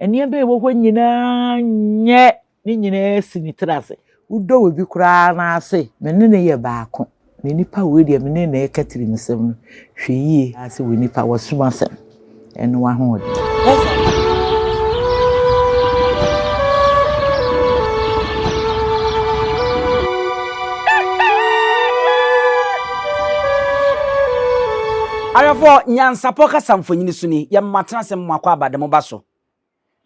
Nneɛma a ɛwɔ hɔ nyinaa nyɛ ne nyinaa si ne tiri ase. Wodɔ obi koraa no ase, me ne no yɛ baako. Na nipa wei deɛ me ne no reka tirimsɛm no, hwɛ yie sɛ wɔ nipa wasum asɛm ɛne w'ahoɔden. Ahwɛfoɔ, nyansapɔ kasa mfonini so ni, yɛ mma tena ase mma akɔ aba de mo ba so.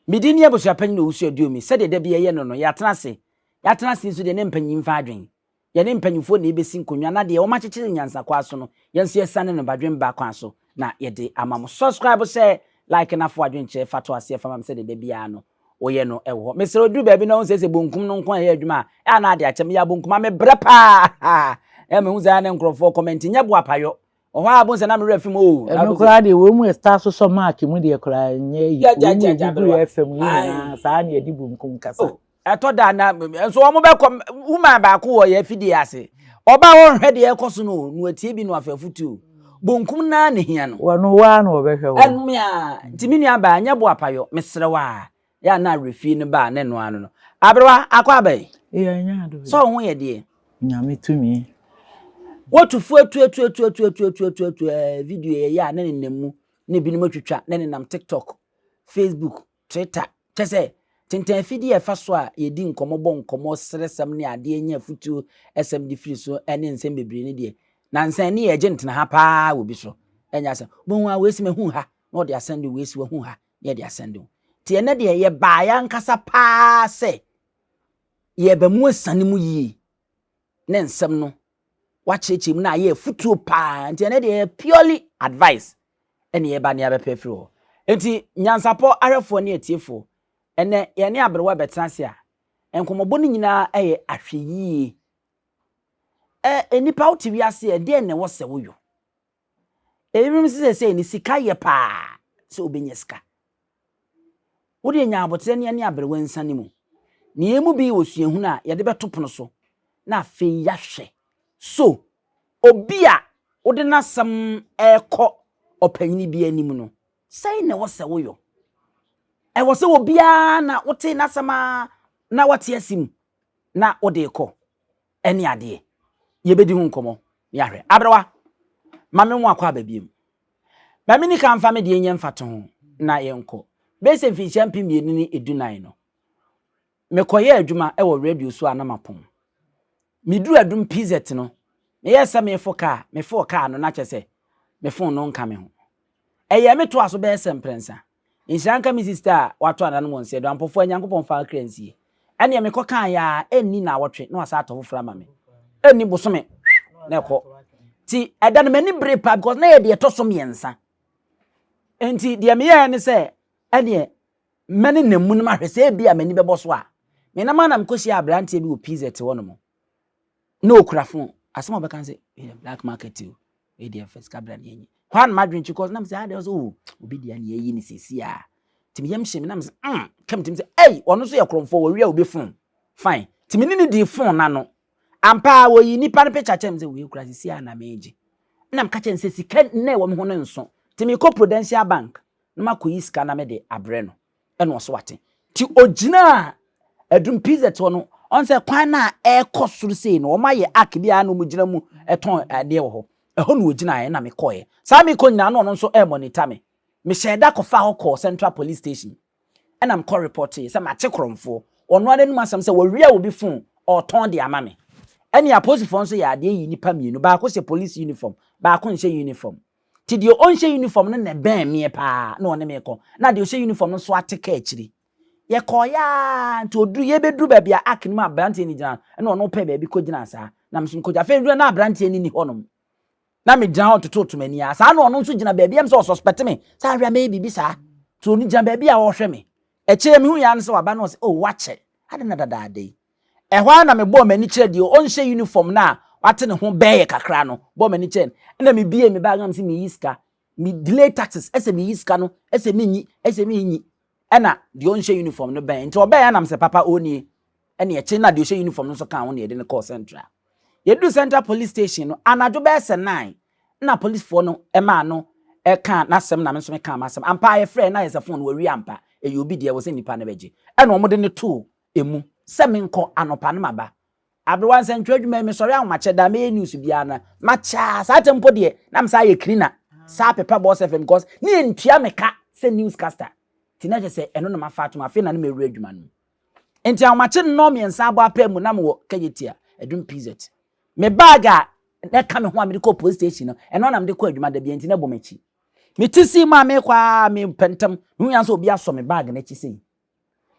Me din ne Abusuapanyin Owusu Aduomi, sɛdeɛ da bi yɛyɛ no no, yɛatena ase. Yɛatena ase nso deɛ ne mpanyin mfa adwen. Yɛne mpanyimfoɔ na ɛbɛsi nkonnwa na deɛ wɔakyekyere nyansa kwan so no, yɛn nso yɛsane no badwemba kwan so na yɛde ama mo. Subscribe, hyɛ, like na fa w'adwenkyerɛ fa to aseɛ fa ma me sɛdeɛ da biara no woyɛ no wɔ hɔ. Mesrɛ wo duru baabi na wohu sɛ sɛ bonkum no nko a ɛyɛ adwuma a, ɛa na ade akyɛ. Meyɛ abonkuma, mebrɛ paa. Ɛma mehu sɛ ne nkurɔfoɔ comment nyɛ boapayɔ. Wɔ hɔ a bohu sɛ na me werɛ afi mu o. Ɛno koraa deɛ wɔn mu ɛsta sosɔ mark mu deɛ koraa nyɛ yi. Wɔn mu egugu yɛ fam yi nyinaa saa na yɛde bonkum kasa. Ɛtɔ da na nso wɔn bɛkɔ woman baako wɔ yɛ afidie ase. Ɔba wɔnhwɛ deɛ ɛkɔ so no na watie bi no afɛ afutuo. Bonkum naa na hia no. Wɔn waa na wɔbɛhwɛ wɔn. Ɛno a nti me nua baa nyɛ bo apayɔ mesrɛ wo a yɛ a na awerɛfie no baa ne noa no no. Aberewa akɔ aba yi. Yɛ nyɛ ado. Sɛ wo ho yɛ deɛ. Nyame tumi. Wotu fo atu atu atu atu atu atu atu atu ɛɛ video yɛ yɛ a na nenam mu na ebinom atwitwa na nenam TikTok, Facebook Twitter, kyɛ sɛ, tenten afidie a ɛfa so a yɛdi nkɔmmɔ, bɔ nkɔmmɔ, seresɛm ne adeɛ nya afutuo sɛm de firi so ne nsɛm bebree no deɛ, nansa ani yɛ gye ntena ha paa wɔ bi so. Ɛnyɛ asɛm. Wobɛhu a wei si mahu ha na ɔde asɛnde wo, wei si wahu ha na yɛde asɛnde wo. Nti ɛnɛ deɛ yɛbaa yɛn ankasa paa sɛ yɛreba mu asiane mu yie ne nsɛm no wakyerɛkyerɛ mu na ayɛ afutuo paa nti ɛnɛ deɛ yɛ purely advice ɛne yɛba ne yɛabɛpɛ afiri hɔ nti nyansapɔ ahwɛfoɔ ne atiefoɔ ɛnɛ yɛne aberewa bɛtena ase a nkɔmmɔbɔ no nyinaa ɛyɛ ahwɛyie ɛ nnipa wote wiase ɛdeɛn na ɛwɔ sɛ woyɔ Ebinom nso sɛ ne sika yɛ paa sɛ wobɛnya sika. Wode nya aboterɛ ne ɛne aberewa nsane mu. Na yɛn mu bi wɔ suahunu a yɛde bɛto pono so na afei yɛahwɛ. So obi a wode n'asɛm rekɔ ɔpanyini bi anim no, sɛn na ɛwɔ sɛ woyɔ? Ɛwɔ sɛ obiara na wote n'asɛm a na wate ase mu na wode rekɔ. ɛne adeɛ. Yɛbɛdi ho nkɔmmɔ na yɛahwɛ. Aberewa, ma me nwa kɔ aba biom. Ma me nika mfa me deɛ nyɛ mfatoho na yɛnkɔ. Bɛyɛ sɛ mfinhyia 2014 no, mekɔyɛɛ adwuma wɔ radio so a na mapɔn. Meduru Adum PZ no, meyɛɛ sɛ merefo kaa, mefoo kaa no na kyerɛ sɛ me fon no nka me ho. Ɛyɛɛ me toa so bɛyɛ sɛ mprɛnsa. Nhyira nka me sister a wato ananom wɔ nseɛ do Ampɔfoɔ Nyankopɔn mfa akra nsie. Ɛneɛ mekɔ kaeɛ a ɛnni naawɔtwe na wasan atɔ foforɔ ama me. Ɛnni bosome na ɛkɔ. Nti ɛda no m'ani bere paa because na yɛ deɛ ɛtɔ so mmiɛnsa. Nti deɛ meyɛɛ ne sɛ ɛneɛ mɛne nam mu no mahwɛ sɛ ebi a m'ani bɛbɔ so a. Menam a na mekɔhyia aberanteɛ bi wɔ PZ hɔ nom. Na ɔkura phone. Asɛm a ɔbɛka ne sɛ, black market o. Wei deɛ fa sika bra na yɛnyi. Hɔ a na m'adwene kye kɔ na mesɛ adeɛ sɛ oh obi deɛ na yɛyi ne sɛsi a. Nti me yam hye me na mesɛ kam nti mesɛ ei ɔno nso yɛ korɔmfoɔ wɔwia obi phone. Fine. Nti me ne no dii phone no ano. Ampa ara wɔyi nipa no picture kyerɛ me sɛ wei kura sɛsi a na megye. Ɛna meka kyerɛ no sɛ sika na ɛwɔ me ho no nso. Nti mekɔ Prudential Bank na makɔyi sika na mede abrɛ no. Ɛna ɔso wate. Nti ogyinaa Adum PZ hɔ no, ɔn sɛ kwan no a ɛrekɔ soro sei no, wɔn ayɛ arc bi a na wɔn gyina mu tɔn adeɛ wɔ hɔ. Ɛhɔ na ogyinaeɛ na mekɔeɛ. Saa mekɔ nyinaa na ɔno nso ɛremonitor me. Mehyɛɛ da kɔfaa hɔ kɔɔ Central Police Station. Ɛna mekɔ repɔtee sɛ makye korɔmfoɔ. Ɔno ara n'anum asɛm sɛ wawia obi phone, ɔretɔn de ama me. Ɛne apolisifoɔ nso yɛ adeɛ yi nnipa mmienu, baako hyɛ police uniform, baako nhyɛ uniform. Nti deɛ ɔnhyɛ uniform no na ɛbɛn meɛ paa na ɔne me kɔ. Na deɛ ɔhyɛ uniform no nso ate kaa akyiri. Yɛkɔeɛ ara nti ɔduru yɛbɛduru baabi a ark no mu aberanteɛ no gyina no ɛna ɔno pɛɛ baabi kɔgyinaa saa. Na me nso mekɔgyina. Afei nduru na aberanteɛ no nni hɔnom. Na megyina hɔ tototo m'ani ara. Saa na ɔno nso gyina baabi ɛm sɛ ɔsuspect me sɛ ahwɛ a mɛyɛ biribi saa. Nti ɔno gyina baabi a ɔrehwɛ me. Akyire mehu yɛ ara ne sɛ waba na ɔsɛ oh wakyɛ. Adɛn na dadaada yi. Ɛhɔ ara na mebɔɔ m'ani kyerɛɛ deɛ ɔnhyɛ uniform no a wate ne ho bɛɛyɛ kakra no, bɔɔ m'ani kyerɛɛ no. Ɛna mebiee me bag na mese meyi sika. Me delay taxes, ɛsɛ meyi sika no, ɛsɛ menyi, ɛsɛ menyi. Ɛna deɛ ɔnhyɛ uniform no bɛn. Nti ɔbɛn ɛna mesɛ papa ɔnie. Ɛna ɛkye na deɛ ɔhyɛ uniform no nso kaa ho na yɛde no kɔɔ Central. Yɛduru Central Police Station no, anadwo bɛyɛ sɛ 9 na policefoɔ no maa no kaa n'asɛm na me nso mekaa m'asɛm. Ampa ara yɛfrɛɛ na ayɛ sɛ phone no wawie ampa. Ɛyɛ obi deɛ, ɛwɔ sɛ nnipa no bɛgye. Ɛna wɔde no too emu sɛ menkɔ anɔpa no maba. Aberewa nsɛntwerɛ adwuma yi, mesɔre ahomakyɛ da mɛyɛ news biara no, makyɛ a saa tɛm mpo deɛ na mesan ayɛ cleaner saa pepa Boss FM because ne yɛntua me ka sɛ newscaster. Nti na kyerɛ sɛ ɛno na mafa atom, afei na ne mawura adwuma no mu. Nti ahomakye nnɔɔ mmiɛnsa abɔ apɛ mu na mewɔ Kejetia, Adum PZ. Me bag a na ɛka me ho a mede kɔ police station no, ɛno na mede kɔ adwuma da bi nti na ɛbɔ m'akyi. Mete sii mu a mekɔ a mepɛ ntɛm, mehu yan sɛ obi asɔ me bag no akyi sei.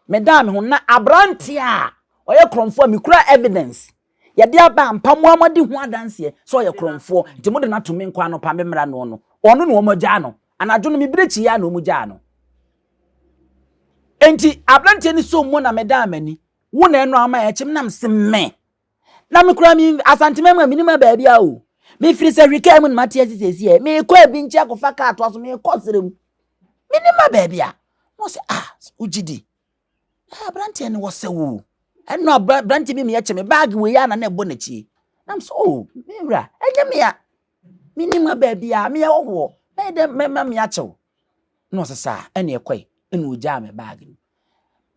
Medaa me ho na aberanteɛ a ɔyɛ korɔmfoɔ a mekura evidence yɛde aba ampa mo a moadi ho adanseɛ sɛ ɔyɛ korɔmfoɔ nti mode no ato me nkɔ anɔpa memmra noɔ no, ɔno na wɔn agyaa no. Anadwo no me bere kyiiɛ a na wɔn gyaa no. Enti aberanteɛ no soo mu na medaa m'ani. Wo na ɛno ama ɛkyem nam se me. Na me koraa me Asantema mu a menim baabi a o. Mefiri sɛ hwe kaa mu na mate asi sɛsi ɛ. Meekɔ ebi nkyɛn akɔfa kaa toa so meekɔ serɛ mu. Menim ma baabi a. Na ɔsɛ ah wogye di. Ah aberanteɛ no wɔsɛ wo. Ɛno aberanteɛ bi meyɛ kyɛ me baage wei a na na ɛbɔ n'akyi. Na m sɛ oh me wura ɛnyɛ me a. Menim ma baabi a meyɛ hɔhoɔ. Mɛyɛ dɛ mɛma me akyɛw. Na ɔsɛ saa ɛna ɛkɔe ɛna ogyaa me baage no.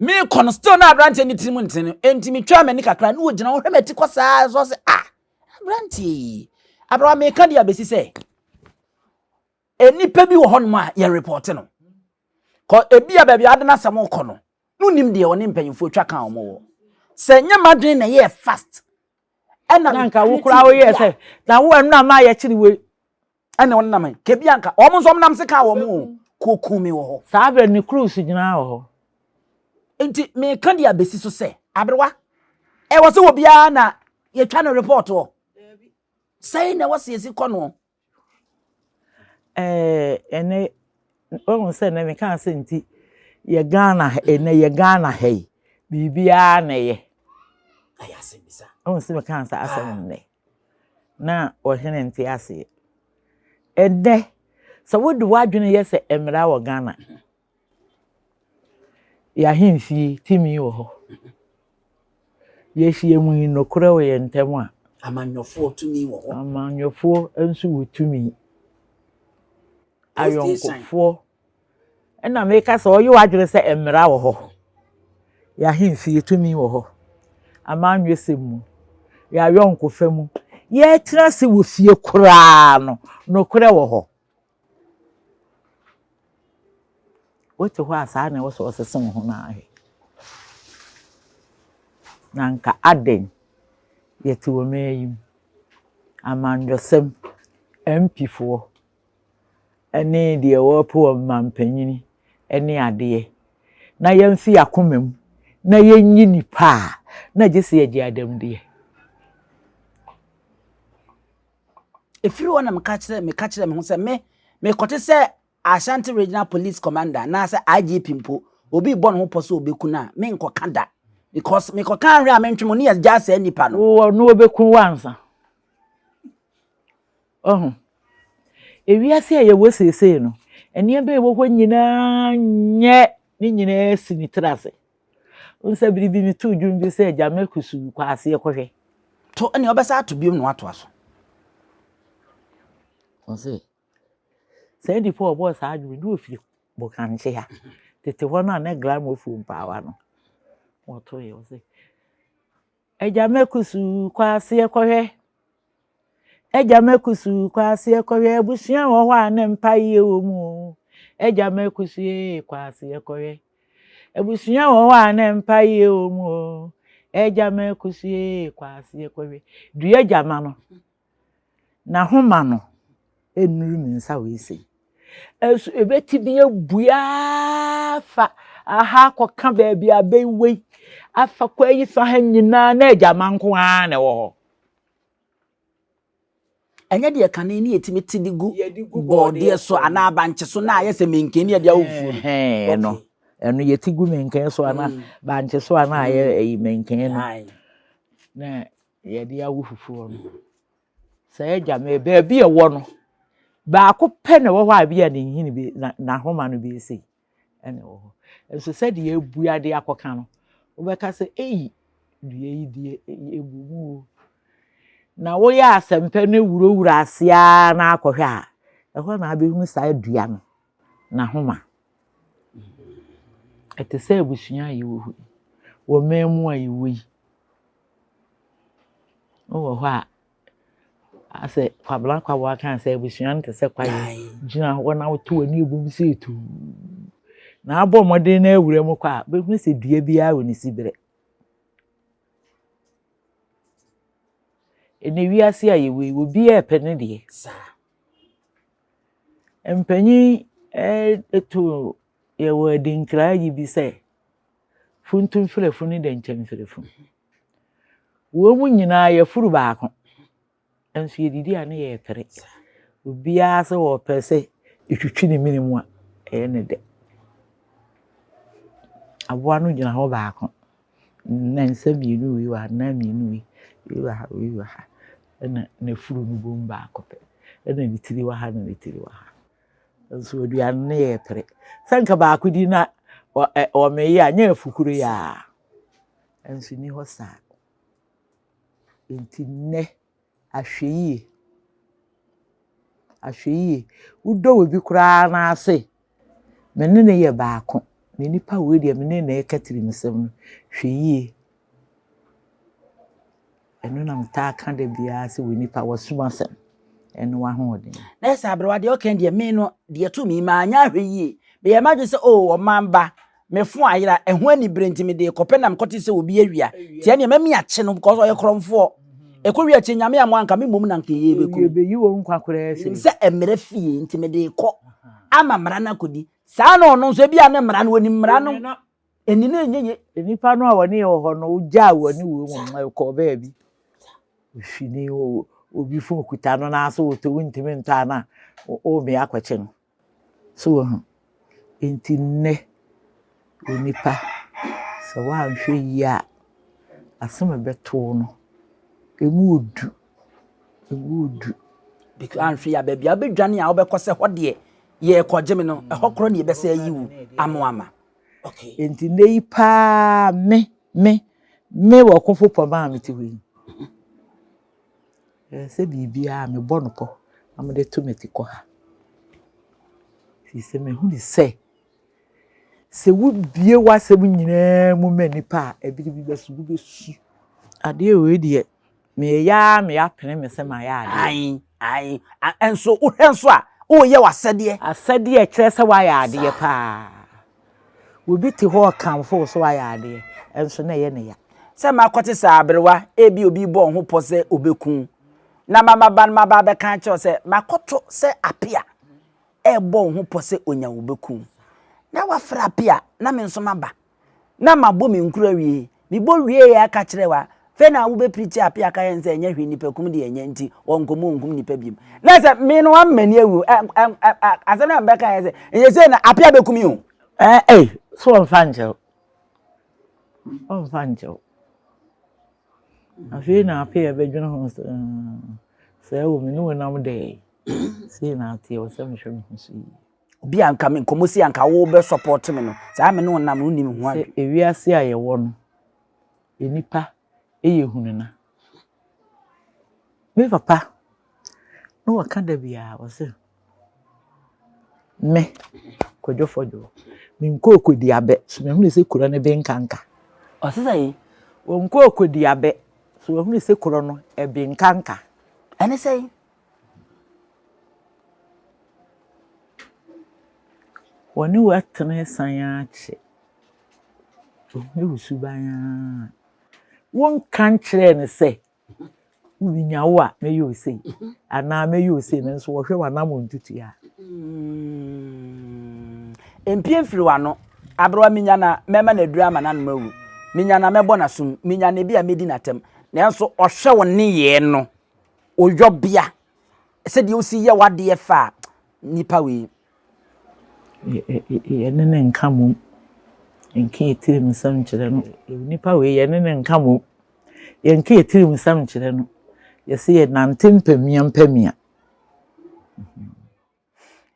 Meekɔ no still na aberanteɛ no tirim ntene no enti metwaa m'ani kakra na ɔgyina hɔ hwɛ m'ati kɔ saa so ɔsɛ ah aberanteɛ yi aberewa meka deɛ abɛsi sɛ nnipa bi wɔ hɔnom a yɛn repɔte no kɔ ebi a baabi ade n'asɛm kɔ no no nim deɛ ɔne mpanyinfoɔ twa ka wɔn wɔ sɛ nyɛ m'adwene na ɛyɛ fast ɛna na nka wo koraa woyɛ sɛ na wo ɛno na ma yɛkyere wei ɛna wɔn nam kebi anka wɔn nso wɔn nam se ka wɔn o koku mi wɔ hɔ. Saa bere ne cruise nyinaa wɔ hɔ. Nti meka de abesi so sɛ aberewa ɛwɔ sɛ obiara na yɛtwa no report wɔ sɛn na ɛwɔ sɛ yɛsi kɔ no. Ɛɛ ɛnɛ wɔn sɛ ɛnɛ meka sɛ nti yɛ Ghana ɛnɛ yɛ Ghana ha yi biribiara na ɛyɛ. Ɛyɛ asɛm bisa. Wɔn sɛ meka sɛ asɛm nnɛ. Na ɔhene nte aseɛ. Ɛnnɛ, sɛ wode w'adwene yɛ sɛ mmara wɔ Ghana, yɛn ahemfie tumi wɔ hɔ. Yɛahyia mu yi, nokorɛ wɔ yɛn ntam a. Amanyɔfoɔ tumi wɔ hɔ. Amanyɔfoɔ nso wɔ tumi. Ayɔnkofoɔ Ɛna meka sɛ ɔyɛ w'adwene sɛ mmara wɔ hɔ, yɛn ahemfie tumi wɔ hɔ, amanyɔsɛm mu, yɛn ayɔnkofa mu, yɛtena ase wɔ fie koraa no, nokorɛ wɔ hɔ. Wote hɔ a saa na ɛwɔ sɛ ɔsese wo ho no ahwɛ. Na nka adɛn yɛte wɔ mmaa yi mu, amanyɔsɛm, MP foɔ, ne deɛ wɔrepo ɔmampanin ne adeɛ, na yɛmfi yɛn akoma mu na yɛnyi nipa a, na gye sɛ yɛgye adanmudeɛ. Ɛfiri hɔ na meka kyerɛ meka kyerɛ me ho sɛ me mekɔte sɛ Ashanti Regional Police Commander anaasɛ IGP mpo obi bɔ ne ho pɔ sɛ ɔbɛku no a menkɔka da because mekɔka ahwɛ a mentwe mo ne yɛgyaa saa nipa no. Wo ɔno ɔbɛku wo ansa. Wahu? Ewiase a yɛwɔ seesei no, nneɛma a ɛwɔ hɔ nyinaa nyɛ ne nyinaa si ne tiri ase. Wohu sɛ bere bi metoo dwom bi sɛ Agya Mɛkusu kɔ aseɛ kɔhwɛ. To ɛnea ɔbɛsa ato biom na watoa so. Ɔse, saa nipa a ɔbɔɔ saa dwom no, na ɔfiri Bokankye ha. Tete hɔ no a na Glamofoɔ mpaawa no, wɔtoeɛ. Ɔse, Agya Mɛkusu kɔ aseɛ kɔhwɛ. Agya Makusu kɔ aseɛ kɔhwɛ abusua wɔ hɔ a ne mpaeɛ wɔ mu o. Agya Makusu ee kɔ aseɛ kɔhwɛ abusua wɔ hɔ a ne mpaeɛ wɔ mu o. Agya Makusu ee kɔ aseɛ kɔhwɛ dua gyama no n'ahoma no nnuru me nsa wei sei. Nso ebetumi abue ara afa aha akɔka baabi a abɛwei afa kɔ ayi fa ha nyinaa na agyama nko ara na ɛwɔ hɔ. Ɛnyɛ deɛ kane ne yɛtumi te de gu bɔɔdeɛ so anaa bankye so na ayɛ sɛ menken ne yɛde awo fufuo no. Ɛno ɛno yɛte gu menken so anaa mm. bankye so anaa ayɛ mm. ɛyi menken no na yɛde awo fufuo no. Sɛ agya me baabi a ɛwɔ no baako pɛ na ɛwɔ hɔ a bi a ne nhini bi n'ahoma no bi esi ɛna ɛwɔ hɔ. Nso sɛdeɛ abua de akɔka no wobɛka sɛ eyi dua yi deɛ ebu mu o. Na woyɛ asɛmpɛ no wurawura ase ara na akɔhwɛ a, ɛhɔ na abɛhunu saa dua no n'ahoma. Ɛte sɛ abusua a yɛwɔ hɔ yi, wɔ man mu a yɛwɔ yi. Wowɔ hɔ a, asɛ Kwabena Kwaboa kaa sɛ abusua no te sɛ kwaeɛ. Gyina hɔ na woto w'ani ebom sɛ etuu. Na abɔ mmɔden na awura mu kɔ a, wobɛhunu sɛ dua biara wɔ ne siberɛ. Ɛnɛ wiase a yɛwɔ yi, obiara repɛ ne deɛ. Mpanyin to yɛwɔ adinkra yi bi sɛ, funtum mfrɛfu ne dɛnkyɛm mfrɛfu. Wɔn nyinaa yɛforo baako. Nso yɛdidi a ne yɛrepere. Obiara sɛ ɔrepɛ sɛ ɛtwitwi ne mene mu a, ɛyɛ ne dɛ. Aboa no gyina hɔ baako. Na nsa mmienu wei wɔ ha, nan mmienu wei, wei wɔ ha, wei wɔ ha. Ɛna n'afuru no bom baako pɛ. Ɛna ne tiri wɔ ha na ne tiri wɔ ha. Nso aduane no yɛrepere. Sɛ nka baako di na ɔmee a, nyɛ afukuro yi ara. Nso nni hɔ saa. Enti nnɛ, ahwɛyie, ahwɛyie. Wodɔ obi koraa no ara se, me ne no yɛ baako, na nipa wei deɛ me ne no na ɛreka tirimsɛm no, hwɛ yie. Ɛno na metaa ka da biara sɛ onipa wasum asɛm. Ɛne w'ahoɔden. Na ɛsɛ aberewa deɛ ɔka deɛ me no deɛ to me manyɛ ahwɛ yie. Meyɛ m'adwene sɛ oh ɔman ba me fo ayera ɛho anibere nti mede kɔpɛ na mekɔte sɛ obi awia nti ɛneɛ mɛmi akye no because ɔyɛ korɔmfoɔ. Ɛkɔ wie akyi nyame amoa nka me mmom na nka ɛyɛ bɛku me. Yɛbɛyi wɔn nkwa koraa afiri. Menim sɛ mmara fie nti mede kɔ ama mmara no akɔdi. Saa na ɔno nso ebi a ne mmara no ɔnim mmara no ɛni no ɛnyɛ ye. Nnipa no a wɔne yɛ wɔ hɔ no wogyaa wɔne wɔ mu kɔɔ baabi. Ohwi ni obi fon kuta no na so wotɔ wontumi ntɔ a na womia akɔkye no. So wahu? Enti nnɛ, onipa, sɛ woanhwɛ yie a, asɛm a ɛbɛto wo no, ɛmu ɔdu. Ɛmu ɔdu. Because anhwɛ yie a, baabi a wobɛdwane a wobɛkɔ sɛ hɔ deɛ yɛrekɔgye me no, ɛhɔ korɔ na yɛbɛsɛ ayi wo amoama. Okay. Enti nnɛ yi paa me, me, me wɔ Kofo Pɔmah a mete hɔ yi, Ɛsɛ sɛ biribiara mebɔ no pɔ na mede to me ti kɔ ha. Ɛfiri sɛ mahunu sɛ, sɛ wobue w'asɛm nyinaa mu ma nnipa a, ɛberɛ bi bɛso wobɛsu. Adeɛ wei deɛ, meyɛ ara ma yɛapene me sɛ mayɛ adeɛ. Ae, ae. Nso wohwɛ nso a, woreyɛ w'asɛdeɛ. Asɛdeɛ a ɛkyerɛ sɛ woayɛ adeɛ paa. Obi te hɔ rekamfo wo sɛ woayɛ adeɛ, nso na ɛyɛ ne ya. Sɛ makɔte sɛ aberewa, ebia obi rebɔ wo ho pɔ sɛ obeku wo, na maba no maba abɛka akyerɛ wo sɛ makɔto sɛ Apea rebɔ wo ho pɔ sɛ onya wo beku wo, na woafrɛ Apea na me nso maba, na mabɔ me nkuro awie. Mebɔ wieeɛ aka kyerɛ wo a, afei na wobɛpirikyi Apea aka yɛn sɛ ɛnyɛ hwee, nnipakum deɛ ɛnyɛ nti ɔnkɔ mu ɔnkum nnipa biom. Na sɛ me no wama m'ani awu, asɛm no a mebɛka yɛ sɛ, ɛnyɛ sei na Apea bɛku me o. Ɛɛ ei, so ɔmfa nkyɛ wo? Ɔmfa nkyɛ wo. Afei na afei ɛbɛdwene ho sɛ, sɛ ɛwɔ me ne wo nam dɛɛ. Sei na ateɛ wɔ sɛ mehwɛ me ho so yie. Obi a nka me nkɔmmɔ si anka wo bɛ support me no, saa me ne wo nam no wonim ho adwene. Sɛ ewiase a yɛwɔ no, nnipa yɛ hununa. Me papa na ɔka da biara ɔse me Kwadwo Fɔdwo menkɔɔ Kodiabɛ so mahunu sɛ kuro no be nkanka. Ɔse sɛn? Ɔnkɔɔ Kodiabɛ so wahunu sɛ kuro no ɛbe nkanka. Ɛne sɛn? Wɔne wo atena san akyɛ. Ɔhunu wo suban ara. Wonka nkyerɛɛ no sɛ Minya wo a, mɛyɛ wo sei, anaa mɛyɛ wo sei, nanso wɔhwɛ w'anammɔn ntutuiɛ a. Mpue mfiri w'ano. Aberewa, minya no a, mɛma no aduru ama n'anom awu. Minya no a, mɛbɔ n'asom. Minya no a, ebia medi no atɛm. Nanso ɔhwɛ wo nneyɛɛ no, wo yɔbea, sɛdeɛ wosi yɛ w'adeɛ fa a, nipa wei. Yɛne no nka mmom. Yɛnka yɛn tirim nsɛm nkyerɛ no. Nipa wei, yɛne no nka mmom. Yɛnka yɛn tirim nsɛm nkyerɛ no. Yɛse yɛnante mpamia mpamia.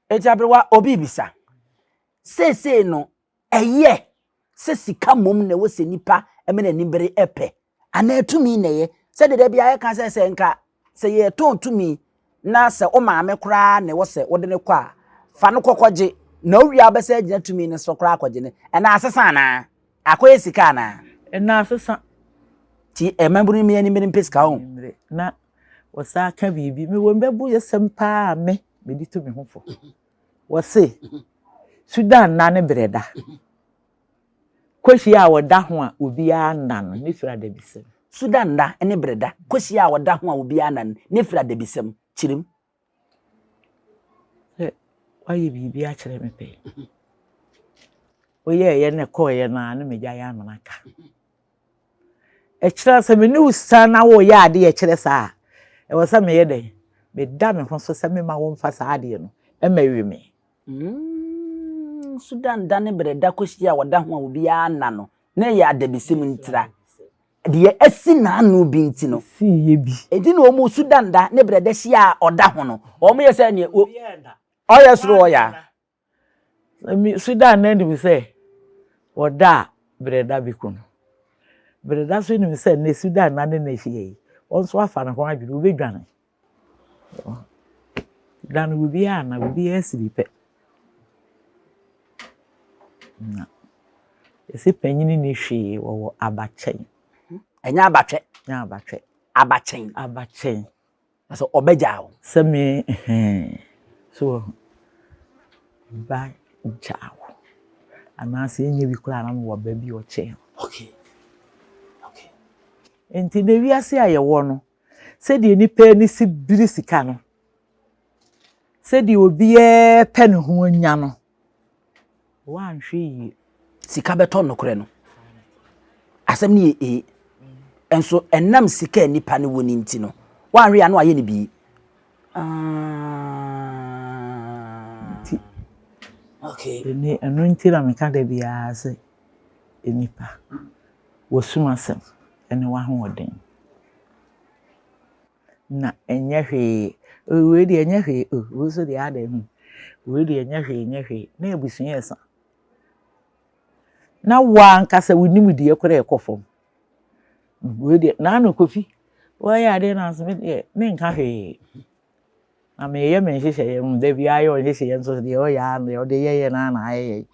Enti aberewa, obi rebisa, seesei no, ɛyɛ sɛ sika mmom na ɛwɔ sɛ nipa ma n'ani bere pɛ anaa tumi na ɛyɛ? Sɛdeɛ da biara yɛka sɛ sɛ nka sɛ yɛtɔn tumi na sɛ wo maame koraa na ɛwɔ sɛ wode no kɔ a, fa no kɔkɔgye. Na wowie a wobɛsɛ agyina tumi no so koraa akɔgye no. Ɛna asesa anaa? Akɔyɛ sika anaa? Ɛna asesa. Ti mmabunu no ani mmere mpɛ sika o. Na wɔsan ka biribi. Mewɔ mbɛbu yɛsɛm paa me mede tu me ho fo. Wɔse Sudan nna ne berɛ da. Kɔhyia a wɔda ho a obiara nna no ne firi adabisɛm. Sudan nna ne berɛ da. Kɔhyia a wɔda ho a obiara nna no ne firi adabisɛm. Kyerɛ mu. Sɛ woayɛ biribi akyerɛ me pɛn. Woyɛeɛ na ɛkɔeɛ no ara na magya yɛ amena ka. Ɛkyerɛ sɛ me ne wo san na woreyɛ adeɛ ɛkyerɛ saa a, ɛwɔ sɛ meyɛ dɛn? Meda me ho so sɛ memma womfa saa adeɛ no mmɛwe me. Mm, Sudan da ne berɛ da kɔsi a wɔda ho a obiara nna no, na ɛyɛ adabisɛm ntira. Deɛ asi n'ano bi nti no. Siiɛ bi. Enti na wɔn Sudan da ne berɛ da hyia a ɔda ho no, wɔn yɛ sɛ neɛ ɔyɛ soro ɔyɛ a. Sudan no nim sɛ ɔda a berɛ da bɛku no. Berɛ da nso nim sɛ nnɛ Sudan na ne no ahyia yi, ɔno nso afa ne ho adwene, ɔbɛdwane. Da no obiara anna, obiara siri pɛ. Na yɛsɛ panyini ni hwee wɔwɔ abakyɛn. Ɛnyɛ abatwɛ. Ɛnyɛ abatwɛ. Abakyɛn. Abakyɛn. Na sɛ ɔbɛgyaa wo. Sɛ me hɛn so wɔ ba gyaa wo anaasɛ ɛnyɛ bi koraa na mewɔ ba bi ɔkyɛn. Okay. Okay. Nti na wiase a yɛwɔ no, sɛdeɛ nipa ani si biri sika no, sɛdeɛ obiara pɛ ne ho anya no, woanhwɛ yie. Sika bɛtɔ nokorɛ no. Asɛm no yɛ ee. Nso ɛnam sika a nipa no wɔ no nti no, woanhwɛ yie a na wayɛ no bii. Nti, okay. Ɛne ɛno nti na meka da biara sɛ nipa wɔsum asɛm ɛne w'ahoɔden. Na ɛnyɛ hwee. Wei deɛ ɛnyɛ hwee. Wei nso deɛ adɛn ho. Wei deɛ ɛnyɛ hwee ɛnyɛ hwee. Na abusua yɛ sa. Na wo ankasa wo nimdeɛ koraa ɛkɔ fam. Wei deɛ naano Kofi wɔyɛ adeɛ na nso me deɛ menka hwee. Na meyɛ me nhyehyɛeɛ mu da biara yɛ ɔnhyehyɛeɛ nso deɛ ɔyɛ ara deɛ ɔde yɛyɛ no ara na ayɛ yɛ.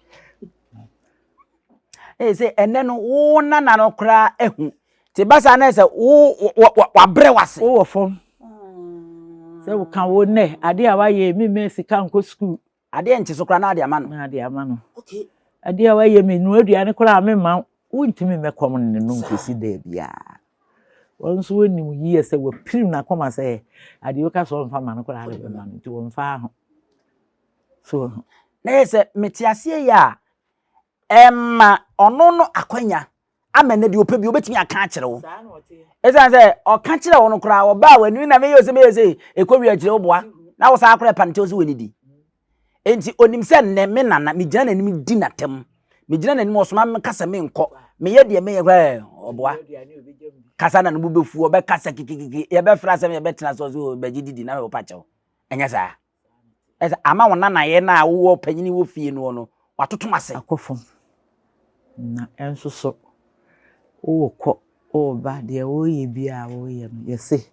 Ee sɛ ɛnɛ no wo nana no koraa ahu te ba saa na sɛ wo wabrɛ wase. Wowɔ fam sɛ woka wo nnɛ adeɛ a wayɛ mi mɛ sika nkɔ sukuu. Adeɛ nkye so koraa na ade ama no. Na ade ama no. Okay. Adeɛ a wayɛ mi nua aduane koraa me ma wontumi mmɛkɔm ne no nkɔsi da biara. Wɔn nso wɔnim yie sɛ wɔpirim n'akoma sɛ adeɛ woka sɛ ɔmfa ma no koraa de bɛma no nti wɔmfa ho. So na yɛ sɛ mete aseɛ yi a ɛma ɔno no akwanya ama ɛnɛ deɛ ɔpɛ bi ɔbɛtumi aka akyerɛ wo ɛsiane sɛ ɔka kyerɛ wo no koraa ɔbaa w'anim na meyɛ sɛ meyɛ sɛ ɛkɔ wie akyerɛ woboa na wo saa koraa pa no kyɛw sɛ wɔnidi enti onim sɛ nnɛ me nana megyina n'anim di n'atam megyina n'anim ɔsoma me kasa menkɔ meyɛ deɛ meyɛ koraa ɔboa kasa na no bo bɛfu ɔbɛkasa kikikiki yɛbɛfra asɛm yɛbɛtena so ɔsɛ bɛgye didi na mewɔ pa kyɛw ɛnyɛ saa Ɛsɛ ama wo nanayɛ no a wowɔ panyini wɔ fie noɔ no, watoto ase. Akɔ fam. Na ɛnso so, wokɔ, woba, deɛ woreyɛ biara a woreyɛ no, yɛse,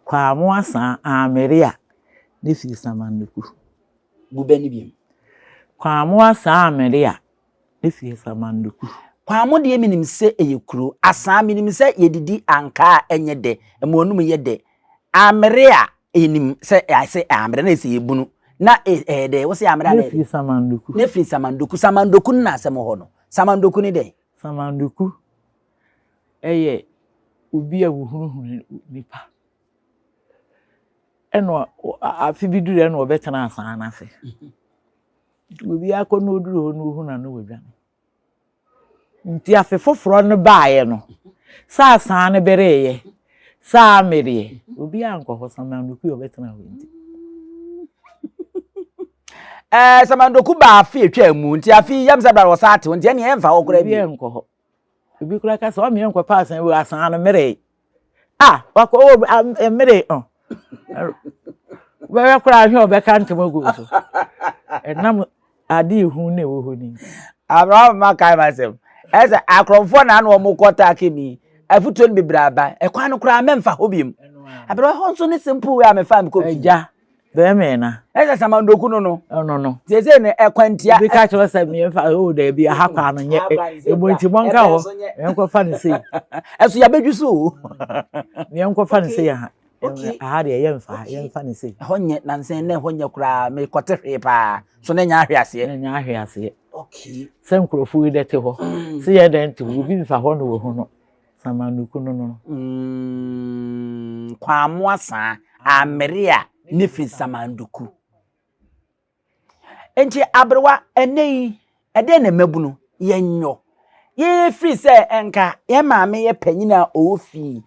Kwamo Asaa Ammere a, ne fie Samandoku. Bu bɛ no biom. Kwamo Asaa Ammere a, ne fie Samandoku. Kwamo deɛ menim sɛ ɛyɛ kuro. Asaa menim sɛ yɛdidi ankaa a ɛnyɛ dɛ, ɛma w'anum yɛ dɛ. Ammere a, yɛnim sɛ sɛ ammere na ɛsɛ yɛbunu. Na ɛyɛ dɛ, wo sɛ ammere a na ɛyɛ dɛ. Ne firi Samandoku. Ne firi Samandoku. Samandoku no na asɛm wɔ hɔ no. Samandoku ne dɛn? Samandoku yɛ obi a wɔhunahuna nipa. Ɛna afe bi duruiɛ na ɔbɛtena asaa no ase. Nti obiara kɔ na ɔduru hɔ na ɔhu no a na wadwane. Nti afe foforɔ no baeɛ no, sɛ asaa no bereeɛ, sɛ ammereɛ, obiara ankɔ hɔ, Samandoku a ɔbɛtena hɔ nti. Ɛɛ Samandoku baa afe atwa mu nti afe yi yam sɛ bra wɔsa ate nti ɛne ɛmfa hɔ koraa bi. Obiara nkɔ hɔ. Obi koraa ka sɛ ɔmeɛ nkɔpɛ asan wɔ asan no mmeree. Ah, wakɔ o mmere ɔ. Bɛyɛ koraa hwɛ ɔbɛka ntɛm agu so. Ɛnam ade ehu na ɛwɔ hɔ ni. Abraham ma kae m'asɛm. Ɛsɛ akorɔmfoɔ na ano wɔn kɔ taake mi. Afutuo no bebree aba. Ɛkwan no koraa mɛmfa hɔ biom. Abraham hɔ nso ne simple way a mefa mekɔ fie. Agya. Bɛrima na. Ɛsɛ samandoku no no. Ɔno no. Seesei no ɛkwantia. Obi ka kyerɛ sɛ mmiɛnfa o oh, daabi aha kwan no nyɛ emu nti mɔnka hɔ yɛnkɔfa no sei. Ɛso yɛabɛdwi so o. Yɛnkɔfa no sei aha. Aha deɛ yɛmfa ha yɛmfa no sei. Ɛhɔ nyɛ nansɛn na ɛhɔ nyɛ koraa mekɔte hwee paa so na ɛnyɛ ahwe aseɛ. Na ɛnyɛ ahwe aseɛ. Sɛ nkurɔfoɔ yi dɛ te hɔ. Sɛ yɛ dɛn te hɔ obi mfa hɔ na wahu no. Samanduku no no. Mm, Kwamoa saa, amere a ne firi Samanduku. Nti aberewa, ɛnɛ yi, ɛdɛn na mmabunu yɛnyɔ? Yɛfiri sɛ nka yɛn maame yɛ panyin a ɔwɔ fie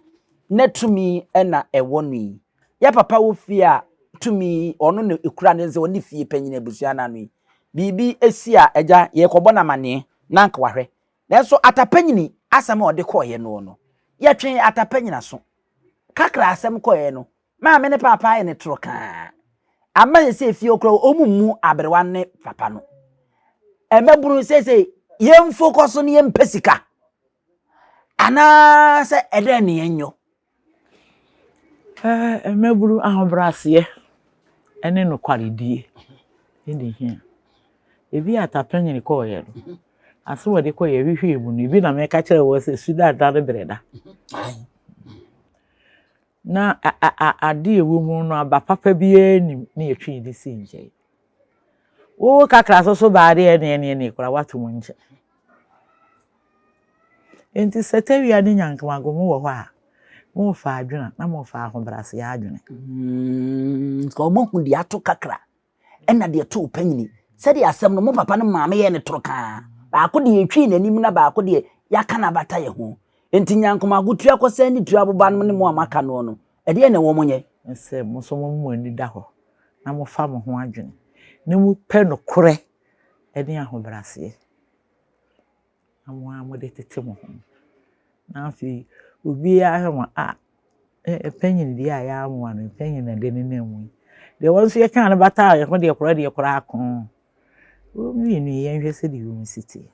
na tumi na ɛwɔ no yi. Yɛ papa wɔ fie a tumi ɔno na ekura ne sɛ ɔne fie panyin abusua no ano yi. Biribi esi a agya yɛkɔbɔ no amaneɛ na anka wahwɛ. Nanso atapanyini asɛm a ɔde kɔeɛ noɔ no, yɛtwee atapanyini aso. Kakra asɛm kɔeɛ no, maame ne paapa ayɛ no toro kaa. Ama sɛsɛ fie hɔ koraa wɔn mmu aberewa ne papa no. Mmabunu sɛsɛ yɛmfokɔ so ne yɛmpɛ sika anaasɛ ɛdɛn ne yɛnyɔ? Ɛɛ, mmabunu ahobrɛaseɛ ne nokwaredie na ɛhia. Ebi a atapɛnyini kɔeɛ no, ase wɔde kɔeɛ hwehwɛɛ mu no, ebi na meka kyerɛ wɔ sɛ su da da ne berɛ da. Na ade a ɛwɔ mu no, aba papa biara nnim na yɛtwe de si nkyɛn. Wo kakra so so baa deɛ ɛne ɛne ɛne koraa woato mu nkyɛn. Enti sɛ tawia ne nyankomago mo wɔ hɔ a, momfa adwene a, na momfa ahobrɛaseɛ adwene. Mm, ka wɔn ahu deɛ ato kakra, ɛna deɛ too panyini. Sɛdeɛ asɛm no, mo papa no maame yɛɛ no toro kaa. Baako deɛ yɛtwii n'anim na baako deɛ yɛaka no abata yɛ ho. Enti nyankomago tua kɔsɛn ne tua aboba nom ne mo a moaka noɔ no, ɛdeɛn na ɛwɔ mo nyɛ? Sɛ mo nso moma mo ani da hɔ na mofa mo ho adwene, na mopɛ nokorɛ ne ahobrɛaseɛ. na mo ara mode tete mo ho. Na afei obiara hwɛ mo a, panyin deɛ a yɛamoa no, panyin na de nenam mu yi. Deɛ wɔn nso yɛkaa no bataa yɛn ho deɛ koraa deɛ koraa ko. Wɔn mmienu yi yɛnhwɛ sɛdeɛ wɔn si teɛ.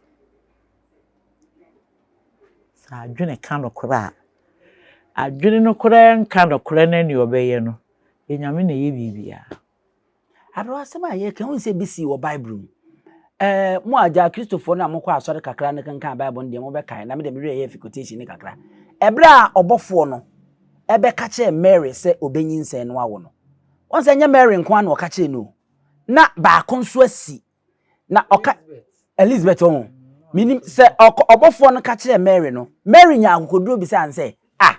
Sɛ adwene ka nokorɛ a, adwene no koraa nka nokorɛ na nea ɔbɛyɛ no, Nyame na ɛyɛ biribiara. Aberɛwasɛm a yɛreka wohu sɛ ebi sii wɔ Bible mu. Ɛɛ mo a gya Kristofoɔ no a mokɔ asɔre kakra no kenkan Bible no deɛ mobɛkae na me deɛ me werɛ yɛ afi quotation no kakra. Ɛberɛ a ɔbɔfoɔ no ɛbɛka kyerɛɛ Mary sɛ ɔbɛnyinsɛn no awo no, wɔn sɛ ɛnyɛ Mary nko ara na ɔka kyerɛɛ no o, na baako nso asi na ɔka Elizabeth ɔho menim sɛ ɔbɔfoɔ no ka kyerɛɛ Mary no, Mary nyaa akokoduro bisaa no sɛ, ah,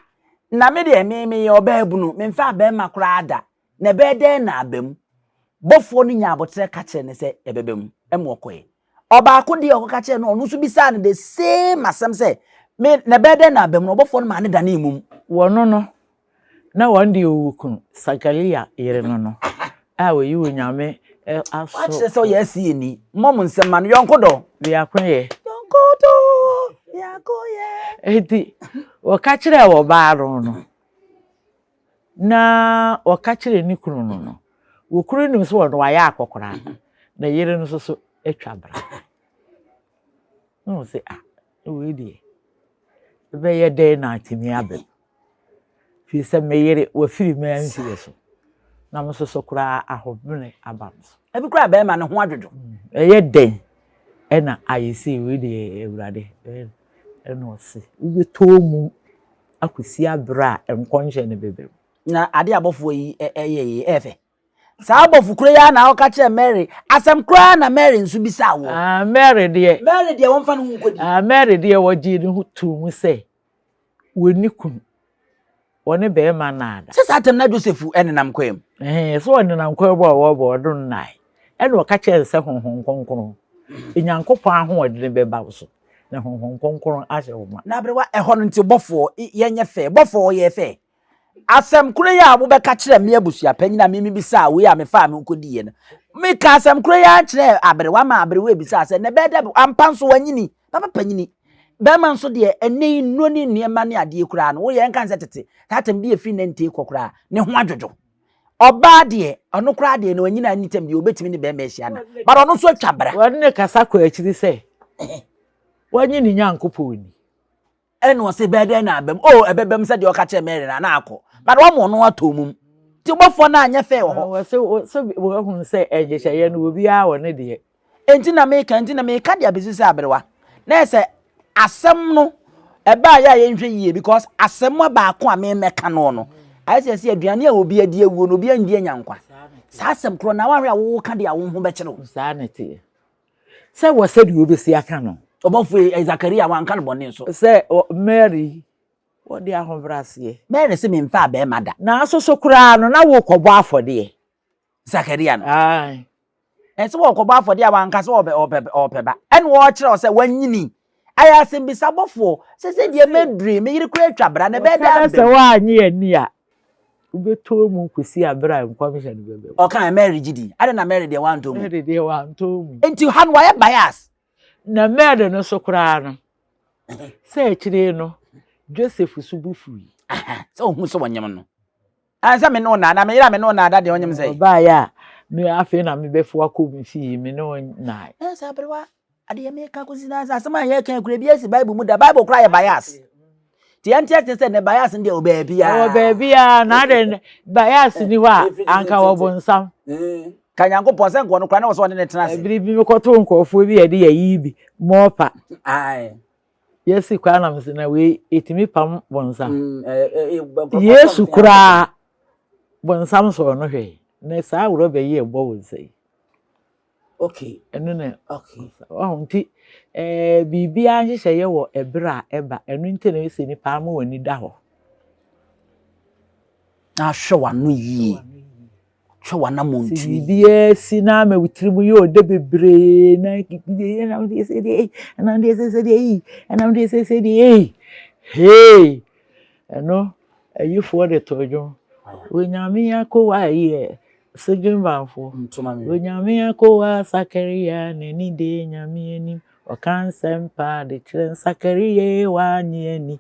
na me deɛ me meyɛ ɔbaabunu, memfaa barima koraa da, Na ɛbɛyɛ dɛn na aba mu? Bɔfoɔ no nyaa aboterɛ ka kyerɛɛ no sɛ ɛbɛba mu, ɛma ɔkɔeɛ. Ɔbaako deɛ ɔkɔka kyerɛɛ no, ɔno nso bisaa no the same asɛm sɛ, Me, na ɛbɛyɛ dɛn na aba mu? Na ɔbɔfoɔ no maa no danee mum. Wɔno no, na wɔn deɛ ɔwɔ kunu, Sakaria yere no no, a ɔyi Onyame aso. Wakyerɛ sɛ ɔyɛ asieni. Mmɔ mo nsam ma no. Yɔnko dɔ. Biako yɛ. Yɔnko dɔ, biako yɛ. Enti wɔka kyerɛɛ ɔbaa no no, Na ɔka kyerɛɛ ne kunu no no, wɔ kunu nim sɛ ɔno wayɛ akɔkoraa, na yere no nso so atwa bra. Na ɔsɛ ah, wei deɛ, ɛbɛyɛ dɛn na atumi aba mu? Firi sɛ me yere wafiri me mfie so, na me nso so koraa ahomene aba me so. Ebi koraa bɛrima no ho adwodwo. Ɛyɛ dɛn ɛna ayɛ sei wei deɛ Awurade ɛna ɔse wobɛtɔ mu akosi aber a nkɔnhyɛ no bɛba mu. Na ade a abɔfoɔ yi yɛeɛ yi, ɛyɛ fɛ. Saa abɔfo koro yi ara na ɔka kyerɛɛ Mary, asɛm koro ara na Mary nso bisaa woɔ. Ah, Mary deɛ. Mary deɛ wɔmfa ne ho nkɔdi. Ah, Mary deɛ wɔgyee ne ho too mu sɛ wɔnni kunu, wɔne barima nnaada. Sɛ saa tɛm na Joseph nenam kwaam. Ɛhɛn, sɛ ɔnenam kwaam a wɔbɔ ɔdo nnae. Ɛna ɔka kyerɛɛ no sɛ Honhom Kronkron, Nyankopɔn ahoɔdene bɛba wo so. Na Honhom Kronkron ahyɛ wo ma. Na aberewa, ɛhɔ no nti bɔfoɔ, yɛnyɛ fɛ, bɔfoɔ ɔyɛɛ fɛ. Asɛm koro yi a wobɛka kyerɛ me abusua panyin a me mebisaa wei a mefaa me ho kɔdiiɛ no, meka asɛm koro yi ara kyerɛɛ aberewa ma aberewa ebisaa sɛ, na ɛbɛyɛ dɛ ampa nso wanyini, papa panyini. Bɛrima nso deɛ, ɛnnɛ yi nnuro ne nneɛma ne adeɛ koraa no, woyɛ nka sɛ tete, saa tɛm bi ɛfiri nantee kɔ koraa, ne ho adwodwo. Ɔbaa deɛ, ɔno koraa deɛ na wanyini a anytime deɛ ɔbɛtumi ne bɛrima ahyia no, but ɔno nso atwa bra. Wɔne no kasa kɔ akyiri sɛ wɔnye ne Nyankopɔn ni. Ɛna ɔse bɛyɛ dɛn na abam? Oh, ɛbɛbam sɛ deɛ ɔka kyerɛ Mary no a na akɔ. But wama ɔno atɔ mum. Nti wobɔfoɔ no anyɛ fɛ wɔ hɔ. Wɔ sɛ sɛ wɔahunu sɛ nhyehyɛeɛ no obiara wɔ ne deɛ. Enti na meka nti na meka de abɛsi sɛ aberewa. Na yɛ sɛ asɛm no ɛbaa yɛ a yɛnhwɛ yie because asɛm a baako a memɛka no no ayɛ sɛ sɛ aduane a obi adi awuo no obi andi anya nkwa. Saa asɛm korɔ na wahwɛ a woka deɛ a wo ho bɛkyerɛ wo. Saa na ɛteɛ. Sɛ wɔ sɛdeɛ wobɛsi aka no. Ɔbɔfoɔ yi Zakaria wanka no bɔne so. Sɛ Mary wɔde ahobrɛaseɛ. Mary se memfaa bɛrima da. Nanso so koraa no na worekɔbɔ afɔdeɛ. Zakaria no. Ae. Ɛsɛ wɔkɔbɔ afɔdeɛ a wanka sɛ ɔpɛ ɔpɛ ɔpɛ ba. Ɛna wɔrekyerɛ wo sɛ wanyini. Ayɛ asɛmbisa bɔfoɔ sɛ sɛ deɛ maduri me yere koraa atwa bra na ɛbɛyɛ dɛ Wɔka na aba sɛ mu. woannye anni a, wobɛtɔ mu kɔsi aberɛ a nkɔmhyɛ no bɛba mu. Ɔkaa Mary gye di. Adɛn na Mary deɛ wantɔ mu? Mary deɛ wantɔ mu. Enti ha no wayɛ bias. Na Mary no so koraa no, sɛ akyire no, Joseph so bo fui. Sɛ ohun sɛ wɔnyem no. Ansa me ne wo na, na me yere a me ne wo na ada deɛ ɔnyem sɛ. Ɔbaeɛ a, me afei na mebɛfo akɔ me fie, me ne wo nae. Ɛɛ sɛ aberewa, adeɛ meka kɔsi na sɛ asɛm a yɛka kura bi asi Bible mu da, Bible koraa yɛ bias. Nti yɛnte aseɛ sɛ ne bias no deɛ wɔ baabiara. Ɛwɔ baabiara, na adɛn bias ni hɔ a, anka wɔ bonsam. Ka Nyankopɔn sɛ nkoa no koraa na wɔ sɛ ɔne ne tena ase. Bere bi mekɔtoo nkurɔfoɔ bi a yɛde yɛyi bi, mɔɔpa. Ae. Yɛsi kwan na mese na wei ɛtumi pam bonsam. Mm, eh, eh, eh, Yesu koraa bonsam sɔɔ no hwɛe. Na saa rɔba yi ɛbɔ wo nsa yi. Okay. Ɛno na okay. Ɔho nti ɛɛ biribiara nhyehyɛeɛ wɔ ɛberɛ a ɛba. Ɛno nti na ɛsɛ nipa ama w'ani da hɔ. Na ahwɛ w'ano yie. Hwɛ w'anammɔntuo Sɛ biribiara si na ama wo tirim yɛ ɔdɛ bebree na ɛnam deɛ sɛ deɛ ei ɛnam deɛ sɛ sɛ deɛ ei ɛnam deɛ sɛ sɛ deɛ ei hei ɛno ayifoɔ de to dwom Onyame akowa yɛ Sigimbanfoɔ Onyame akowa Sakaria n'ani de Nyame anim ɔka nsɛmpa de kyerɛ Sakaria wanye ani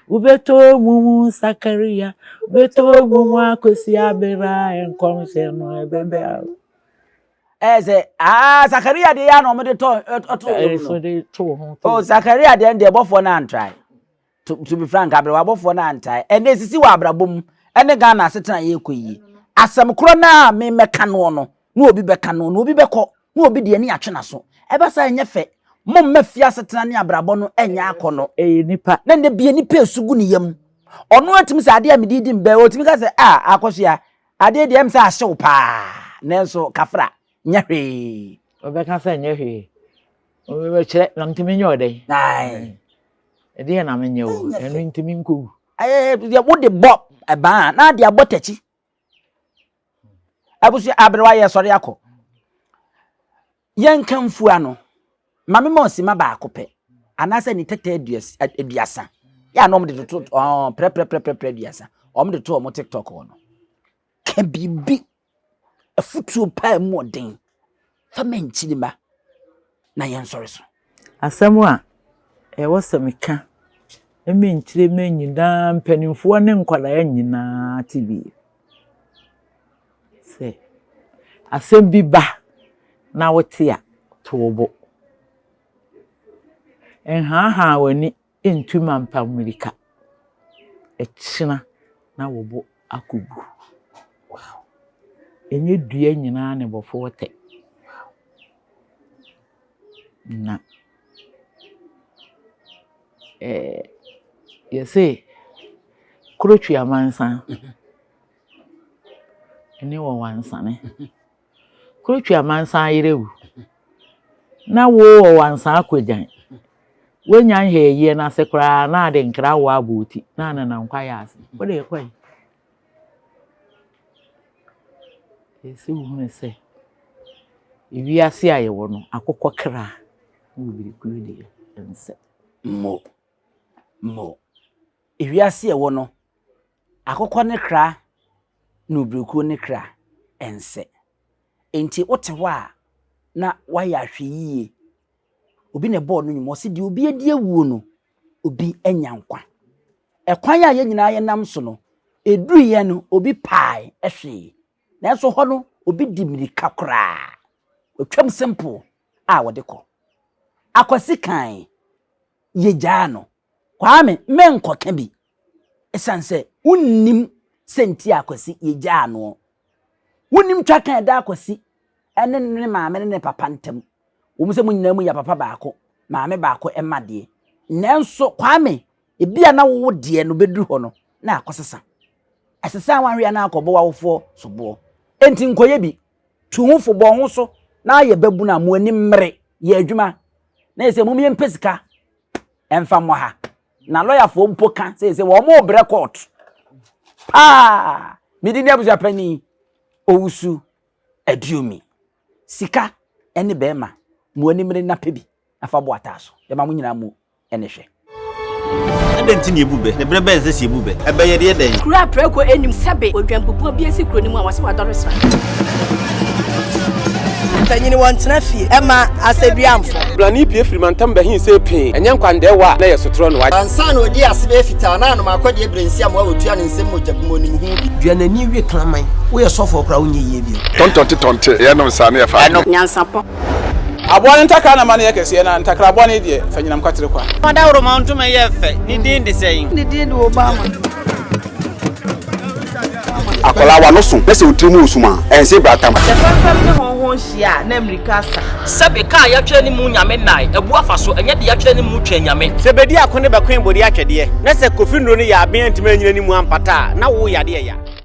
Wobɛtɔ mu mu Sakaria, wobɛtɔ mu mu akɔsi abere a nkɔmhyɛ no ɛbɛbɛ. Ɛyɛ sɛ aa Sakaria deɛ yɛ na wɔde tɔ ɔto wɔn no. de to ho. Oh Sakaria deɛ deɛ bɔfoɔ no antrae. To to be frank aberewa bɔfoɔ no antrae. Ɛnna esisi wɔ abrabɔ mu ɛne Ghana asetena yɛrekɔ yie. Asɛm korɔ no a memɛka noɔ no na obi bɛka no na obi bɛkɔ na obi deɛ ne yɛatwe n'aso. Ɛba saa ɛnyɛ fɛ. Momma fie asetena ne abrabɔ no ɛnyɛ akɔnnɔ. Ɛyɛ nipa. Na nnɛ bia nipa esu gu ne yam. Ɔno atumi sɛ adeɛ a mede di mbɛ, ɔtumi ka sɛ ah Akosua, adeɛ deɛ ɛm sɛ ahyew paa, nanso kafra, nyɛ hwee. Ɔbɛka sɛ nyɛ hwee. Ɔbɛkyerɛ na ntumi nyɛ ɔdɛn. Ae. Ɛdeɛ na menyɛ o, ɛno ntumi nkɔwu. Ɛyɛ wode bɔ ɛban a na ade abɔ takyi. Abusua aberewa yɛ sɔre akɔ. Yɛnka mfua no, ma me ma ɔsima baako pɛ anaasɛ ne tɛtɛ aduasa. Yɛ a na wɔde toto ɔɔ prɛprɛprɛprɛ aduasa. Wɔde to wɔn TikTok hɔ no. Ka biribi afutuo paa mu ɔden fa ma nkyirima na yɛnsɔre so. Asɛm a ɛwɔ sɛ meka ma nkyirima nyinaa, mpanimfoɔ ne nkwadaa nyinaa te bi sɛ, asɛm bi ba na wote a, to wo bo. Nhaahaa w'ani ntu mampa mmirika. Ɛkyena na wo bo akɔbu. Wow! Ɛnyɛ dua nyinaa na bɔfoɔ tɛ. Na ɛɛ yɛse kuro twi amansan ne wɔwansane. Kuro twi amansan yerɛ wu na wo wɔwansan akɔgyan. Woanya nhɛɛyie no ase koraa na ade nkra wo abɔ wo ti na anenam kwaeɛ ase. Wode rekɔ he? Ɛsɛ sɛ wohunu sɛ ewiase a yɛwɔ no, akokɔ kra ne obirikuo deɛ ɛnsɛ. Mo, mo. Ewiase a ɛwɔ no, akokɔ ne kra ne obirikuo ne kra ɛnsɛ. Enti wote hɔ a na woayɛ ahwɛyie. Obi na ɛbɔɔ no nnwom, ɔse deɛ obi adi awuo no, obi anya nkwa. Ɛkwan a yɛn nyinaa yɛnam so no, ɛduruiɛ no, obi pae hwee. Nanso hɔ no, obi di mmirika koraa. Watwam simple a wɔde kɔ. Akwasi kan, yɛgyaa no. Kwame, menkɔka bi. Ɛsiane sɛ wonnim Sɛ nti a Kwasi yɛgyaa noɔ. Wonim twaka a ɛda Kwasi ne ne maame ne ne papa ntam. Wɔn sɛ mo nyinaa mu yɛ papa baako, maame baako mma deɛ. Nanso Kwame, ebi a na wo deɛ no bɛduru hɔ no, na akɔsesa. Ɛsesa a wanhwɛ a na akɔbɔ w'awofoɔ soboɔ. Enti nkɔyɛ bi. Tu ho fo, bɔ ho so na ayɛ babunu a mo ani mmere. Yɛ adwuma. Na yɛ sɛ mom yɛmpɛ sika ɛmfa mmɔ ha. Na lɔyafoɔ mpo ka sɛ sɛ wɔn rebrɛ court paa. Me din ne abusuapanin Owusu Aduomi. Sika ne bɛrima, mo ani mmere na pɛ bi na fa bɔ ataa so. Yɛma mo nyinaa mo ne hwɛ. Adɛn nti na yɛbu bɛ? Na berɛ bɛn na ɛsɛ sɛ yɛbu bɛ? Ɛbɛyɛ deɛ dɛn? Kuro a prako nnim sɛbe odwanbubuo bi asi kuro no mu a wɔse wadɔre sra. Mpanyin wɔntena fie ɛma asɛduamfo. Blani pue firi mantam bɛhe see pee, ɛnyɛ nkwandɛɛwa a na ɛyɛ sotorɔ no. Ansa na ɔdii ase bɛyɛ fitaa na anom akɔdeɛ berɛ nsi amoa wɔtua ne nsam mogya bi mu ɔnim ho bi. Dua n'ani we kraman. Woyɛ sɔfoɔ koraa wonyɛ yie bio. Tɔntɔnte tɔnte, yɛnom saa na yɛfa adwene. Nyansapɔ. Aboa no ntakra na ma no yɛ kɛseɛ, na ntakra bɔne deɛ, fa nyinam kwatere kwa. Ɔdawuroma ntoma yɛ fɛ, ne din de sɛn? Ne din de Obama. Akwadaa w'ano so na sɛ wo tiri mu wɔ sum a, ɛnse bratam. Sɛ fɛmfɛm ne hɔnhɔn hyia a, na mmirika asa. Sɛbe, ka a yɛatwerɛ ne mu Nyame nnae, abu afa so, ɛnyɛ deɛ yɛatwerɛ ne mu Twɛn Nyame. Sɛ bedi ako ne bɛkoe bode atwɛdeɛ, na sɛ Kofi nnuro no yɛ aben antumi anyina ne mu ampata a, na wo yadeɛ ya.